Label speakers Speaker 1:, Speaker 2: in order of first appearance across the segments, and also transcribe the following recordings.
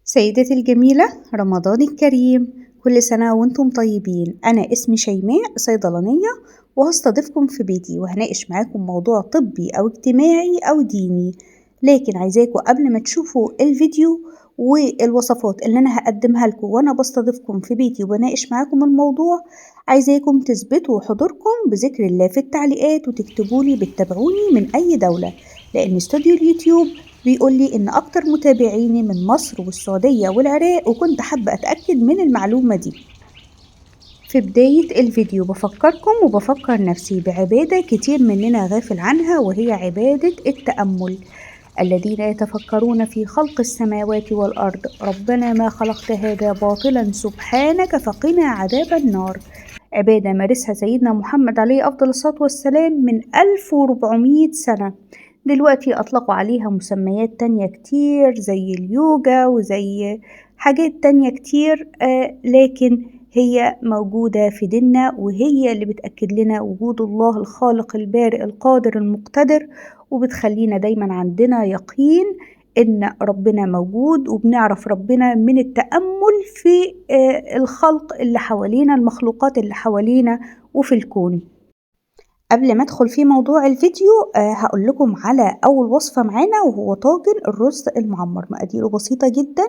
Speaker 1: سيدتي الجميلة، رمضان الكريم، كل سنة وانتم طيبين. أنا اسمي شيماء، صيدلانية، وهستضيفكم في بيتي وهناقش معاكم موضوع طبي أو اجتماعي أو ديني. لكن عايزاكم قبل ما تشوفوا الفيديو والوصفات اللي أنا هقدمها لكم وأنا بستضيفكم في بيتي وبناقش معاكم الموضوع، عايزاكم تثبتوا حضوركم بذكر الله في التعليقات وتكتبولي بتتابعوني من أي دولة، لأن استوديو اليوتيوب بيقول لي إن أكتر متابعيني من مصر والسعودية والعراق، وكنت حابة أتأكد من المعلومة دي. في بداية الفيديو بفكركم وبفكر نفسي بعبادة كتير مننا غافل عنها، وهي عبادة التأمل. الذين يتفكرون في خلق السماوات والأرض، ربنا ما خلقت هذا باطلا سبحانك فقنا عذاب النار. عبادة مارسها سيدنا محمد عليه أفضل الصلاة والسلام من 1400 سنة. دلوقتي أطلقوا عليها مسميات تانية كتير زي اليوجا وزي حاجات تانية كتير، لكن هي موجودة في ديننا، وهي اللي بتأكد لنا وجود الله الخالق البارئ القادر المقتدر، وبتخلينا دايما عندنا يقين إن ربنا موجود، وبنعرف ربنا من التأمل في الخلق اللي حوالينا، المخلوقات اللي حوالينا وفي الكون. قبل ما ادخل في موضوع الفيديو، هقول لكم على اول وصفة معانا، وهو طاجن الرز المعمر. مقاديره بسيطة جدا.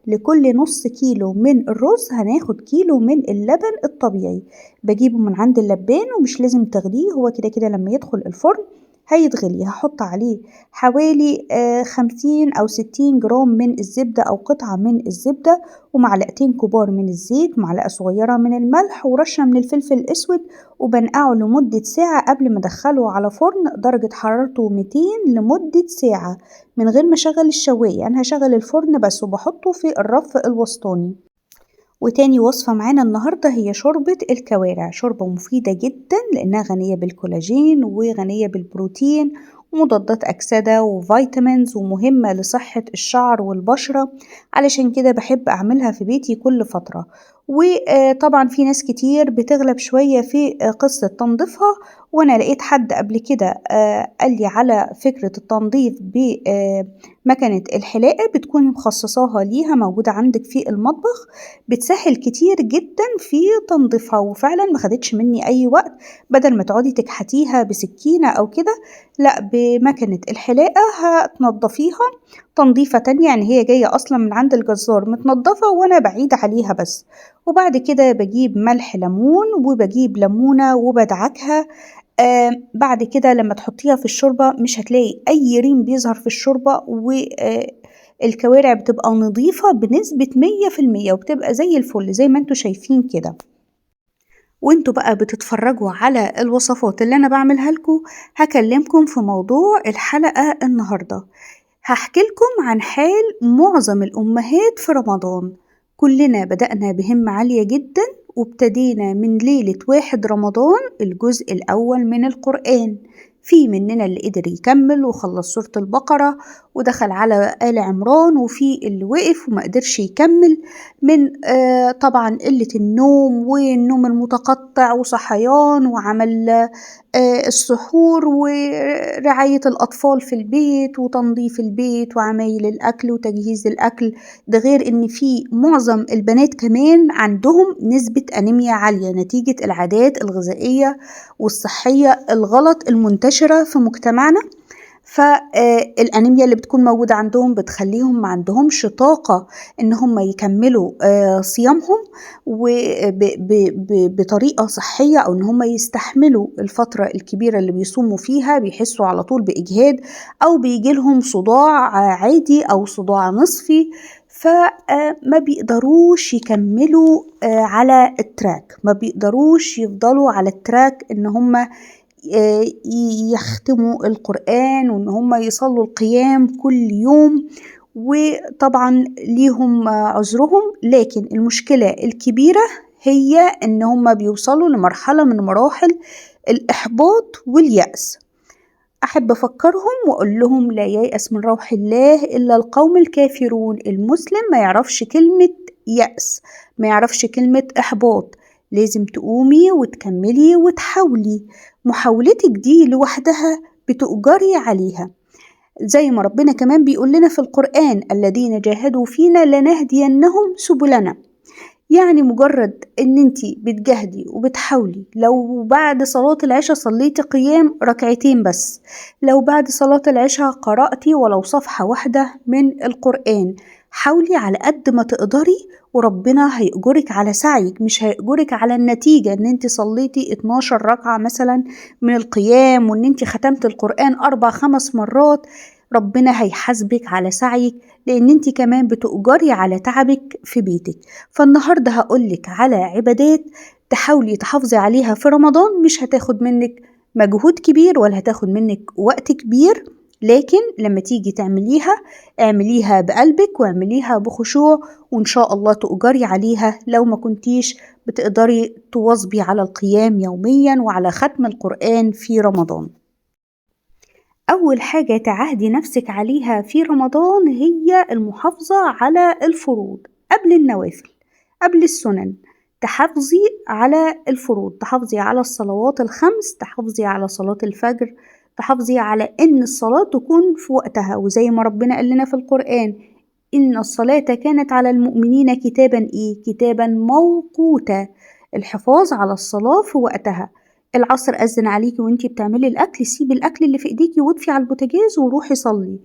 Speaker 1: لكل نص كيلو من الرز هناخد كيلو من اللبن الطبيعي، بجيبه من عند اللبان ومش لازم تغليه، هو كده كده لما يدخل الفرن هيتغلي. هحط عليه حوالي 50 أو 60 جرام من الزبدة أو قطعة من الزبدة، ومعلقتين كبار من الزيت، معلقة صغيرة من الملح، ورشة من الفلفل الأسود، وبنقعه لمدة ساعة قبل ما أدخله على فرن درجة حرارته 200 لمدة ساعة من غير ما أشغل الشواية. أنا هشغل الفرن بس وبحطه في الرف الوسطاني. وتاني وصفة معانا النهاردة هي شوربة الكوارع. شوربة مفيدة جدا لأنها غنية بالكولاجين وغنية بالبروتين ومضادات أكسدة و vitamins، ومهمة لصحة الشعر والبشرة، علشان كده بحب أعملها في بيتي كل فترة. وطبعا في ناس كتير بتغلب شوية في قصة تنظيفها، وأنا لقيت حد قبل كده قال لي على فكرة التنظيف بمكنة الحلاقة، بتكون مخصصاها ليها موجودة عندك في المطبخ، بتسهل كتير جدا في تنظيفها، وفعلا ما خدتش مني أي وقت. بدل ما تقعدي تكحتيها بسكينة أو كده، لا، بمكنة الحلاقة هتنضفيها تنظيفة تانية، يعني هي جاية أصلا من عند الجزار متنضفة وأنا بعيد عليها بس. وبعد كده بجيب ملح ليمون وبجيب ليمونة وبدعكها. بعد كده لما تحطيها في الشوربة مش هتلاقي أي ريم بيظهر في الشوربة، والكوارع بتبقى نظيفة بنسبة 100% وبتبقى زي الفل زي ما انتوا شايفين كده. وانتوا بقى بتتفرجوا على الوصفات اللي انا بعملها لكم، هكلمكم في موضوع الحلقة النهاردة. هحكي لكم عن حال معظم الأمهات في رمضان. كلنا بدأنا بهمة عالية جدا، وابتدينا من ليلة 1 رمضان الجزء الأول من القرآن. في مننا اللي قدر يكمل وخلص سورة البقرة ودخل على آل عمران، وفي اللي وقف وما قدرش يكمل من طبعا قلة النوم والنوم المتقطع وصحيان وعمل السحور ورعاية الأطفال في البيت وتنظيف البيت وعمايل الأكل وتجهيز الأكل. ده غير إن في معظم البنات كمان عندهم نسبة أنيميا عالية نتيجة العادات الغذائية والصحية الغلط المنتشرة في مجتمعنا. فالأنيميا اللي بتكون موجودة عندهم بتخليهم ما عندهمش طاقة إن هم يكملوا صيامهم بطريقة صحية، أو إن هم يستحملوا الفترة الكبيرة اللي بيصوموا فيها. بيحسوا على طول بإجهاد، أو بيجيلهم صداع عادي أو صداع نصفي، فما بيقدروش يكملوا على ال track، ما بيقدروش يفضلوا على ال track إن هم يختموا القرآن وإن هم يصلوا القيام كل يوم. وطبعا ليهم عذرهم، لكن المشكلة الكبيرة هي إن هم بيوصلوا لمرحلة من مراحل الإحباط واليأس. أحب أفكرهم وأقول لهم لا ييأس من روح الله إلا القوم الكافرون. المسلم ما يعرفش كلمة يأس، ما يعرفش كلمة إحباط. لازم تقومي وتكملي وتحاولي، محاولتك دي لوحدها بتؤجري عليها. زي ما ربنا كمان بيقول لنا في القرآن: الذين جاهدوا فينا لنهدينهم سبلنا. يعني مجرد ان انتي بتجاهدي وبتحاولي، لو بعد صلاة العشاء صليتي قيام ركعتين بس، لو بعد صلاة العشاء قرأتي ولو صفحة واحدة من القرآن، حاولي على قد ما تقدري وربنا هيأجرك على سعيك، مش هيأجرك على النتيجة ان انت صليتي 12 ركعة مثلا من القيام وان انت ختمت القرآن 4-5 مرات. ربنا هيحاسبك على سعيك، لان انت كمان بتؤجري على تعبك في بيتك. فالنهاردة هقولك على عبادات تحاولي تحافظي عليها في رمضان، مش هتاخد منك مجهود كبير ولا هتاخد منك وقت كبير، لكن لما تيجي تعمليها اعمليها بقلبك واعمليها بخشوع، وإن شاء الله تؤجري عليها لو ما كنتيش بتقدري تواظبي على القيام يوميا وعلى ختم القرآن في رمضان. أول حاجة تعهدي نفسك عليها في رمضان هي المحافظة على الفروض قبل النوافل، قبل السنن. تحافظي على الفروض، تحافظي على الصلوات الخمس، تحافظي على صلاة الفجر، تحافظي على إن الصلاة تكون في وقتها. وزي ما ربنا قال لنا في القرآن: إن الصلاة كانت على المؤمنين كتابا إيه؟ كتابا موقوتا. الحفاظ على الصلاة في وقتها. العصر أذن عليكي وانتي بتعملي الأكل، سيبي الأكل اللي في إيديكي واطفي على البوتاجاز وروحي صلي.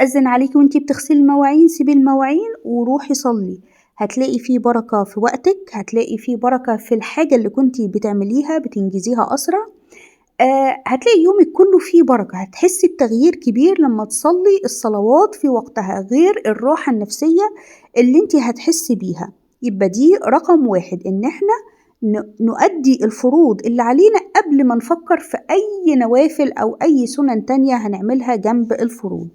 Speaker 1: أذن عليكي وانتي بتغسلي المواعين، سيبي المواعين وروحي صلي. هتلاقي فيه بركة في وقتك، هتلاقي فيه بركة في الحاجة اللي كنتي بتعمليها بتنجزيها أسرع. هتلاقي يومك كله فيه بركة، هتحسي بتغيير كبير لما تصلي الصلوات في وقتها، غير الراحة النفسية اللي انتي هتحسي بيها. يبقى دي رقم 1، ان احنا نؤدي الفروض اللي علينا قبل ما نفكر في أي نوافل أو أي سنن تانية هنعملها جنب الفروض.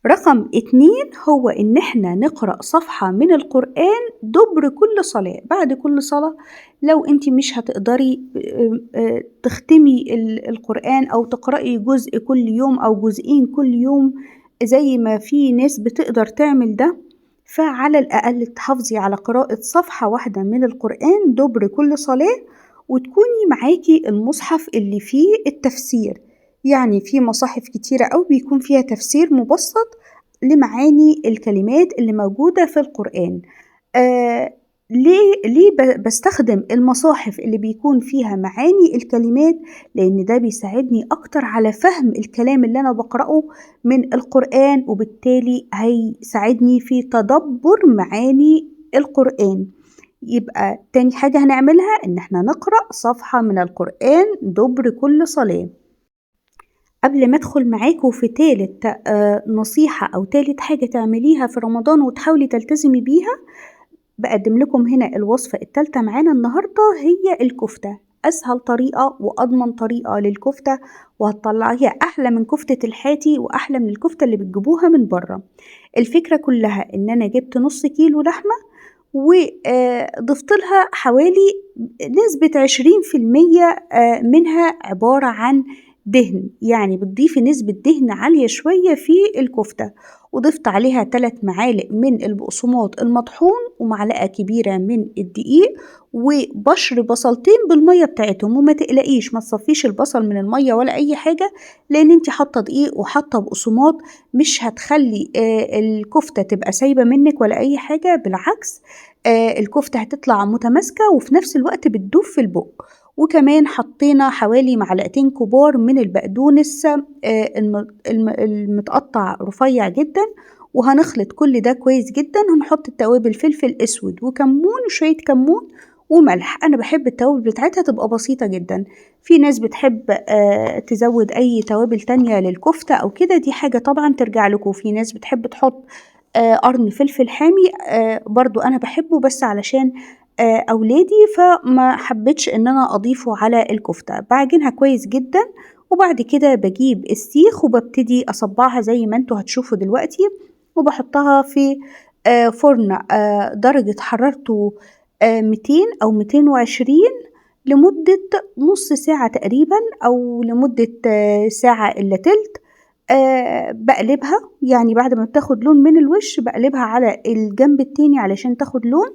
Speaker 1: رقم 2 هو إن احنا نقرأ صفحة من القرآن دبر كل صلاة، بعد كل صلاة. لو انت مش هتقدري تختمي القرآن أو تقرأي جزء كل يوم أو جزئين كل يوم زي ما في ناس بتقدر تعمل ده، فعلى الأقل تحافظي على قراءة صفحة واحدة من القرآن دبر كل صلاة، وتكوني معاكي المصحف اللي فيه التفسير. يعني في مصاحف كتيرة أوي بيكون فيها تفسير مبسط لمعاني الكلمات اللي موجودة في القرآن. ليه بستخدم المصاحف اللي بيكون فيها معاني الكلمات؟ لأن ده بيساعدني أكتر على فهم الكلام اللي أنا بقرأه من القرآن، وبالتالي هيساعدني في تدبر معاني القرآن. يبقى تاني حاجة هنعملها إن احنا نقرأ صفحة من القرآن دبر كل صلاة. قبل ما ادخل معاكم في تالت نصيحة أو تالت حاجة تعمليها في رمضان وتحاولي تلتزمي بيها، بقدم لكم هنا الوصفة التالتة معانا النهاردة، هي الكفتة. أسهل طريقة وأضمن طريقة للكفتة، وهتطلعيها أحلى من كفتة الحاتي وأحلى من الكفتة اللي بتجيبوها من بره. الفكرة كلها إن أنا جبت نص كيلو لحمة وضفت لها حوالي نسبة 20% منها عبارة عن دهن، يعني بتضيفي نسبة دهن عالية شوية في الكفتة، وضفت عليها 3 معالق من البقسماط المطحون ومعلقة كبيرة من الدقيق وبشر بصلتين بالمية بتاعتهم. وما تقلقيش، ما تصفيش البصل من المية ولا أي حاجة، لأن انتي حاطة دقيق وحاطة بقسماط، مش هتخلي الكفتة تبقى سايبة منك ولا أي حاجة، بالعكس، الكفتة هتطلع متماسكة وفي نفس الوقت بتدوب في البق. وكمان حطينا حوالي معلقتين كبار من البقدونس المتقطع رفيع جدا، وهنخلط كل ده كويس جدا. هنحط التوابل فلفل اسود وكمون وشوية كمون وملح. انا بحب التوابل بتاعتها تبقى بسيطة جدا، في ناس بتحب تزود اي توابل تانية للكفتة او كده، دي حاجة طبعا ترجع لكم. في ناس بتحب تحط قرن فلفل حامي، برضو انا بحبه بس علشان اولادي، فما حبيتش ان انا اضيفه على الكفتة. بعجنها كويس جدا، وبعد كده بجيب السيخ وببتدي اصبعها زي ما انتوا هتشوفوا دلوقتي، وبحطها في فرن درجة حرارته 200 او 220 لمدة نص ساعة تقريبا، او لمدة ساعة الا تلت. بقلبها، يعني بعد ما بتاخد لون من الوش بقلبها على الجنب التاني علشان تاخد لون.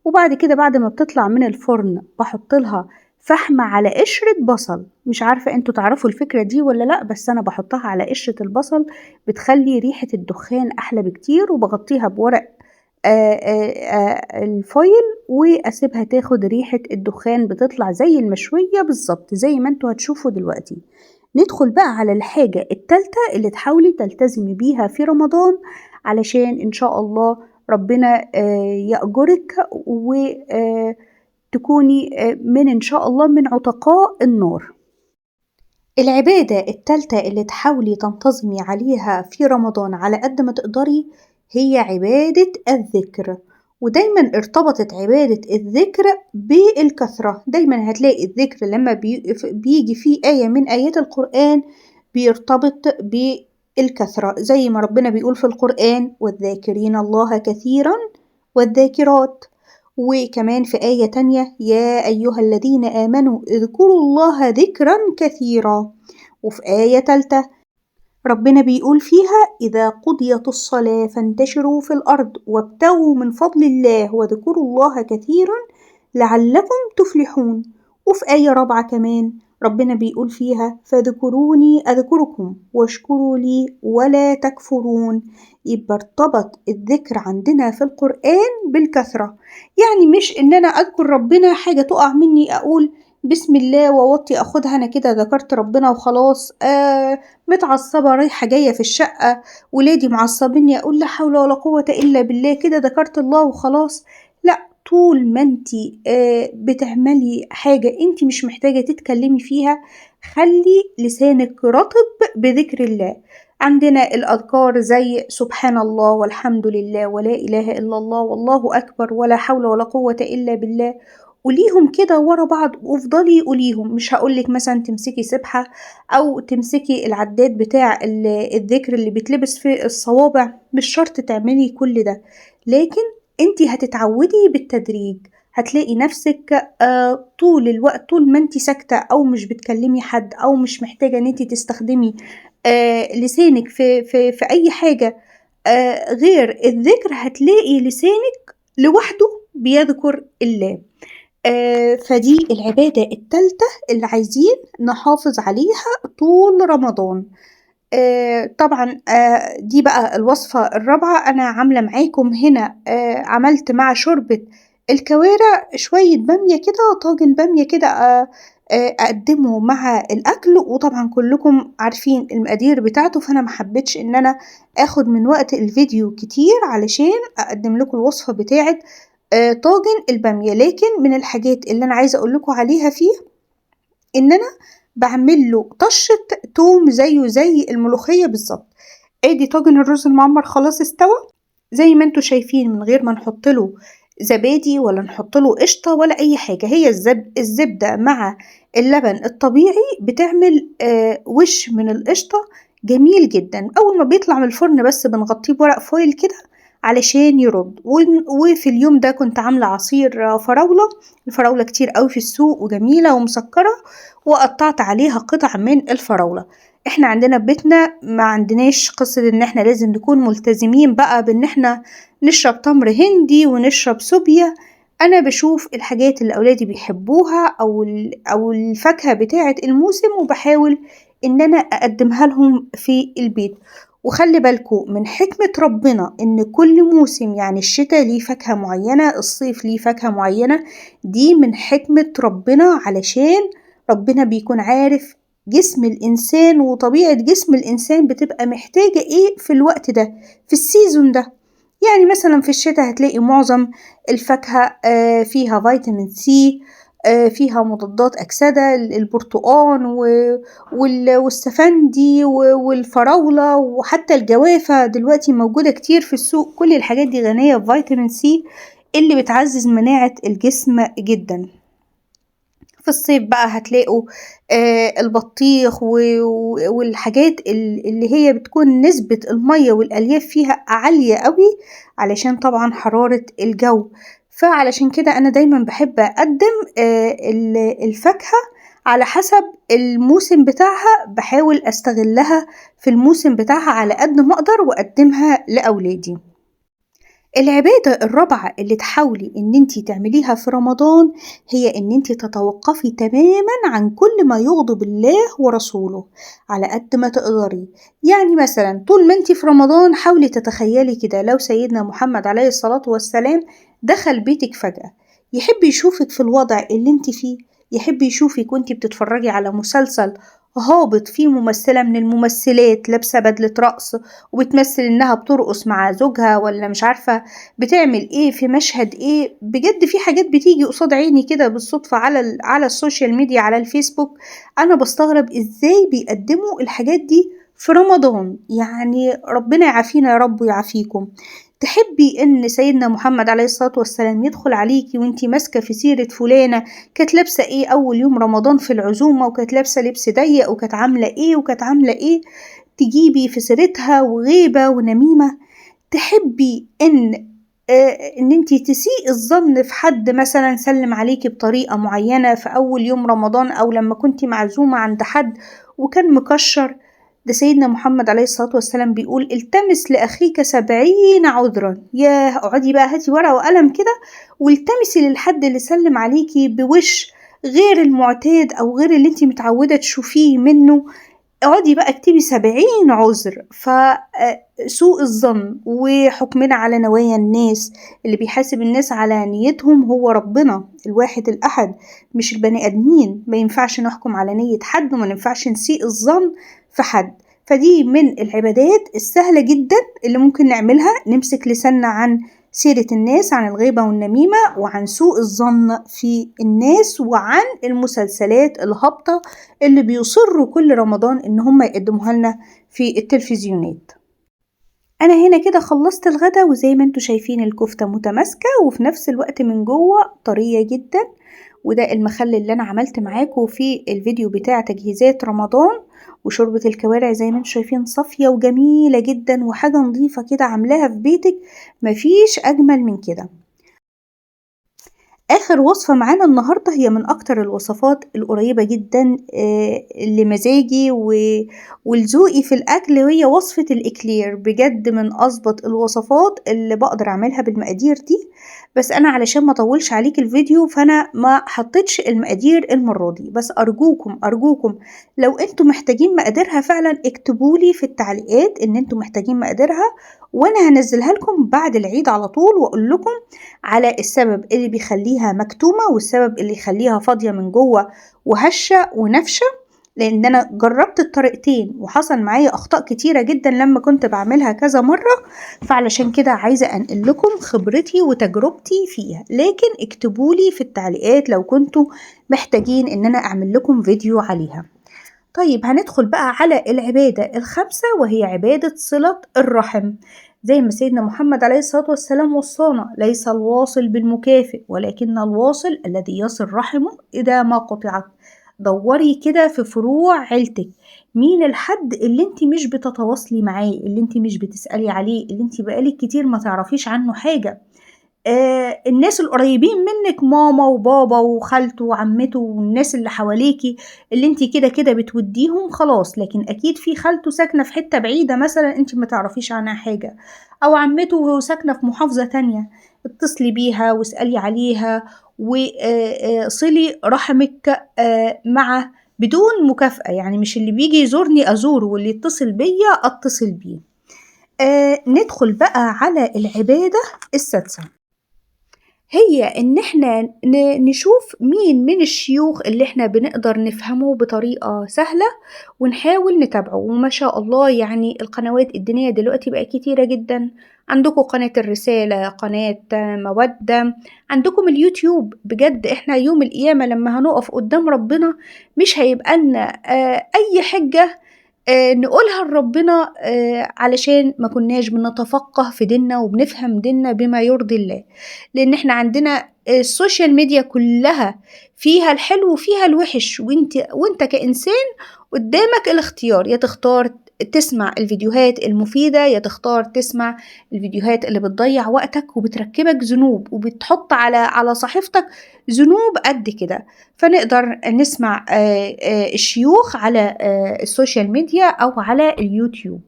Speaker 1: وبعد كده بعد ما بتطلع من الفرن بحط لها فحم على قشرة بصل. مش عارفة انتوا تعرفوا الفكرة دي ولا لا، بس انا بحطها على قشرة البصل، بتخلي ريحة الدخان احلى بكتير. وبغطيها بورق الفويل واسيبها تاخد ريحة الدخان، بتطلع زي المشوية بالظبط زي ما انتوا هتشوفوا دلوقتي. ندخل بقى على الحاجة التالتة اللي تحاولي تلتزمي بيها في رمضان علشان ان شاء الله ربنا يأجرك وتكوني من ان شاء الله من عتقاء النار. العبادة التالتة اللي تحاولي تنتظمي عليها في رمضان على قد ما تقدري هي عبادة الذكر. ودايما ارتبطت عبادة الذكر بالكثرة، دايما هتلاقي الذكر لما بيجي فيه آية من آيات القرآن بيرتبط بالكثرة، زي ما ربنا بيقول في القرآن والذاكرين الله كثيرا والذاكرات، وكمان في آية تانية يا أيها الذين آمنوا اذكروا الله ذكرا كثيرا، وفي آية تالتة ربنا بيقول فيها إذا قضيت الصلاة فانتشروا في الأرض وابتغوا من فضل الله واذكروا الله كثيرا لعلكم تفلحون. وفي آية رابعة كمان ربنا بيقول فيها فاذكروني أذكركم واشكروا لي ولا تكفرون. يبقى ارتبط الذكر عندنا في القرآن بالكثرة، يعني مش إن أنا أذكر ربنا حاجة تقع مني أقول بسم الله وأوطي أخدها، أنا كده ذكرت ربنا وخلاص. متعصبة رايحة جاية في الشقة ولادي معصبيني أقول لا حول ولا قوة إلا بالله، كده ذكرت الله وخلاص. لا، طول ما انتي بتعملي حاجة انتي مش محتاجة تتكلمي فيها خلي لسانك رطب بذكر الله. عندنا الأذكار زي سبحان الله والحمد لله ولا إله إلا الله والله أكبر ولا حول ولا قوة إلا بالله، قوليهم كده ورا بعض وافضلي قوليهم. مش هقولك مثلا تمسكي سبحة أو تمسكي العداد بتاع الذكر اللي بيتلبس في الصوابع، مش شرط تعملي كل ده، لكن انتي هتتعودي بالتدريج. هتلاقي نفسك طول الوقت طول ما انتي ساكتة أو مش بتكلمي حد أو مش محتاجة ان انتي تستخدمي لسانك في, في, في أي حاجة غير الذكر، هتلاقي لسانك لوحده بيذكر الله. فدي العبادة الثالثة اللي عايزين نحافظ عليها طول رمضان. طبعا دي بقى الوصفة الرابعة. أنا عاملة معاكم هنا عملت مع شوربة الكوارع شوية بامية كده، طاجن بامية كده أقدمه مع الأكل، وطبعا كلكم عارفين المقادير بتاعته، فأنا محبتش إن أنا أخد من وقت الفيديو كتير علشان أقدم لكم الوصفة بتاعت طاجن البامية. لكن من الحاجات اللي أنا عايزة أقول لكم عليها فيه إن أنا بعمل له طشة توم زيه زي الملوخية بالظبط. ادي طاجن الرز المعمر خلاص استوى زي ما انتوا شايفين، من غير ما نحط له زبادي ولا نحط له قشطة ولا اي حاجة. هي الزبدة مع اللبن الطبيعي بتعمل وش من القشطة جميل جدا. اول ما بيطلع من الفرن بس بنغطيه بورق فويل كده علشان يرد. وفي اليوم ده كنت عاملة عصير فراولة، الفراولة كتير قوي في السوق وجميلة ومسكرة، وقطعت عليها قطع من الفراولة. احنا عندنا في بيتنا ما عندناش قصة ان احنا لازم نكون ملتزمين بقى بان احنا نشرب تمر هندي ونشرب سوبيا. انا بشوف الحاجات اللي اولادي بيحبوها او الفاكهة بتاعة الموسم وبحاول ان انا اقدمها لهم في البيت. وخلي بالكم من حكمة ربنا ان كل موسم، يعني الشتاء ليه فاكهة معينة، الصيف ليه فاكهة معينة، دي من حكمة ربنا علشان ربنا بيكون عارف جسم الإنسان وطبيعة جسم الإنسان بتبقى محتاجة إيه في الوقت ده، في ال season ده. يعني مثلا في الشتاء هتلاقي معظم الفاكهة فيها فيتامين سي، فيها مضادات أكسدة، البرتقان والسفندي والفراولة وحتى الجوافة دلوقتي موجودة كتير في السوق. كل الحاجات دي غنية بفيتامين سي اللي بتعزز مناعة الجسم جدا. في الصيف بقى هتلاقوا البطيخ والحاجات اللي هي بتكون نسبة المية والألياف فيها عالية قوي علشان طبعا حرارة الجو. فعلشان كده أنا دايما بحب أقدم الفاكهة على حسب الموسم بتاعها، بحاول أستغلها في الموسم بتاعها على قد ما أقدر وأقدمها لأولادي. العبادة الرابعة اللي تحاولي ان انتي تعمليها في رمضان هي ان انتي تتوقفي تماما عن كل ما يغضب الله ورسوله على قد ما تقدري. يعني مثلا طول ما انتي في رمضان حاولي تتخيلي كده لو سيدنا محمد عليه الصلاة والسلام دخل بيتك فجأة، يحب يشوفك في الوضع اللي انتي فيه؟ يحب يشوفك وانتي بتتفرجي على مسلسل هابط فيه ممثلة من الممثلات لابسة بدلة رقص وبتمثل انها بترقص مع زوجها ولا مش عارفة بتعمل ايه في مشهد ايه؟ بجد في حاجات بتيجي قصاد عيني كده بالصدفة على ال social media، على الفيسبوك، انا بستغرب ازاي بيقدموا الحاجات دي في رمضان. يعني ربنا يعافينا يا رب ويعافيكم. تحبي ان سيدنا محمد عليه الصلاة والسلام يدخل عليكي وانتي ماسكة في سيرة فلانة كانت لابسة ايه اول يوم رمضان في العزومة، وكانت لابسة لبس ضيق، وكانت عاملة ايه وكانت عاملة ايه، تجيبي في سيرتها وغيبة ونميمة؟ تحبي ان انتي تسيء الظن في حد مثلا سلم عليكي بطريقة معينة في اول يوم رمضان او لما كنتي معزومة عند حد وكان مكشر؟ ده سيدنا محمد عليه الصلاة والسلام بيقول التمس لأخيك 70 عذرا. ياه، اقعدي بقى هاتي ورقة وقلم كده والتمسي للحد اللي سلم عليكي بوش غير المعتاد أو غير اللي انتي متعودة تشوفيه منه، اقعدي بقى اكتبي 70 عذر. فسوء الظن وحكمنا على نوايا الناس، اللي بيحاسب الناس على نيتهم هو ربنا الواحد الأحد مش البني آدمين. ما ينفعش نحكم على نية حد وما ينفعش نسيء الظن في حد. فدي من العبادات السهلة جدا اللي ممكن نعملها، نمسك لساننا عن سيرة الناس، عن الغيبة والنميمة، وعن سوء الظن في الناس، وعن المسلسلات الهابطة اللي بيصروا كل رمضان إن هم يقدموها لنا في التلفزيونات. أنا هنا كده خلصت الغدا، وزي ما انتوا شايفين الكفتة متماسكة وفي نفس الوقت من جوه طرية جدا. وده المخلل اللي أنا عملت معاكم في الفيديو بتاع تجهيزات رمضان. وشوربة الكوارع زي ما انتم شايفين صافية وجميلة جدا وحاجة نظيفة كده عاملاها في بيتك، مفيش أجمل من كده. آخر وصفة معانا النهاردة هي من أكتر الوصفات القريبة جدا لمزاجي ولذوقي في الأكل، وهي وصفة الإكلير. بجد من أظبط الوصفات اللي بقدر أعملها بالمقادير دي، بس أنا علشان ما أطولش عليك الفيديو فأنا ما حطيتش المقادير المرة دي، بس أرجوكم أرجوكم لو أنتم محتاجين مقاديرها فعلا اكتبولي في التعليقات إن أنتم محتاجين مقاديرها، وأنا هنزلها لكم بعد العيد على طول، وأقول لكم على السبب اللي بيخليها مكتومة والسبب اللي يخليها فاضية من جوه وهشة ونفشة، لأن أنا جربت الطريقتين وحصل معايا أخطاء كتيرة جدا لما كنت بعملها كذا مرة، فعلشان كده عايزة أنقل لكم خبرتي وتجربتي فيها. لكن اكتبولي في التعليقات لو كنتوا محتاجين إن أنا أعمل لكم فيديو عليها. طيب هندخل بقى على العبادة الخامسة، وهي عبادة صلة الرحم. زي ما سيدنا محمد عليه الصلاة والسلام وصانا، ليس الواصل بالمكافئ ولكن الواصل الذي يصل رحمه إذا ما قطعت. دوري كده في فروع عيلتك، مين الحد اللي انت مش بتتواصلي معاه، اللي انت مش بتسألي عليه، اللي انت بقالك كتير ما تعرفيش عنه حاجة. الناس القريبين منك، ماما وبابا وخالته وعمته والناس اللي حواليكي اللي انت كده كده بتوديهم خلاص، لكن اكيد في خالته ساكنة في حتة بعيدة مثلا انت ما تعرفيش عنها حاجة، او عمته ساكنة في محافظة تانية، اتصلي بيها واسألي عليها وصلي رحمك مع بدون مكافأة. يعني مش اللي بيجي يزورني ازوره واللي يتصل بيا اتصل بيه. ندخل بقى على العبادة السادسة، هي ان احنا نشوف مين من الشيوخ اللي احنا بنقدر نفهمه بطريقة سهلة ونحاول نتابعه. وما شاء الله يعني القنوات الدينية دلوقتي بقى كتيرة جدا، عندكم قناة الرسالة، قناة مودة، عندكم اليوتيوب. بجد احنا يوم القيامة لما هنقف قدام ربنا مش هيبقى لنا اي حجة نقولها لربنا علشان ما كناش بنتفقه في ديننا وبنفهم ديننا بما يرضي الله، لان احنا عندنا ال social media كلها فيها الحلو وفيها الوحش، وانت كإنسان قدامك الاختيار، يا تختار تسمع الفيديوهات المفيدة، يا تختار تسمع الفيديوهات اللي بتضيع وقتك وبتركبك ذنوب وبتحط على صحيفتك ذنوب قد كده. فنقدر نسمع الشيوخ على ال social media أو على اليوتيوب.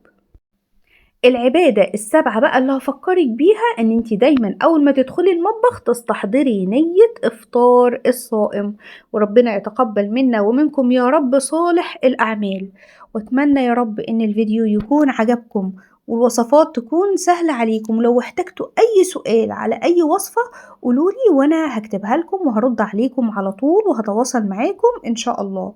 Speaker 1: العبادة السابعة بقى اللي هفكرك بيها ان انت دايما اول ما تدخلي المطبخ تستحضري نية افطار الصائم، وربنا يتقبل منا ومنكم يا رب صالح الاعمال. واتمنى يا رب ان الفيديو يكون عجبكم والوصفات تكون سهلة عليكم. لو احتجتوا اي سؤال على اي وصفة قولولي وانا هكتبها لكم وهرد عليكم على طول وهتواصل معاكم ان شاء الله.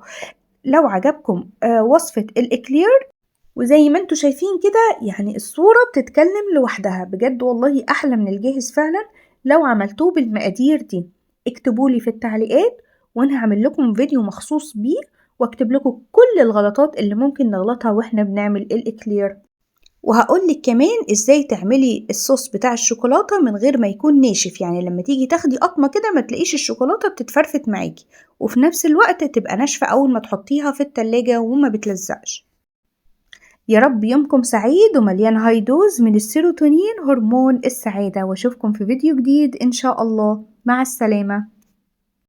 Speaker 1: لو عجبكم وصفة الاكلير، وزي ما انتوا شايفين كده يعني الصورة بتتكلم لوحدها، بجد والله احلى من الجاهز فعلا لو عملتوه بالمقادير دي. اكتبولي في التعليقات وانا هعمل لكم فيديو مخصوص بيه واكتب لكم كل الغلطات اللي ممكن نغلطها واحنا بنعمل الاكلير، وهقولك كمان ازاي تعملي الصوص بتاع الشوكولاتة من غير ما يكون ناشف، يعني لما تيجي تاخدي قطمة كده ما تلاقيش الشوكولاتة بتتفرفت معاكي، وفي نفس الوقت تبقى ناشفة اول ما تحطيها في التلاجة وما بتلزقش. يا رب يومكم سعيد ومليان high dose من السيروتونين هرمون السعادة، واشوفكم في فيديو جديد ان شاء الله. مع السلامة.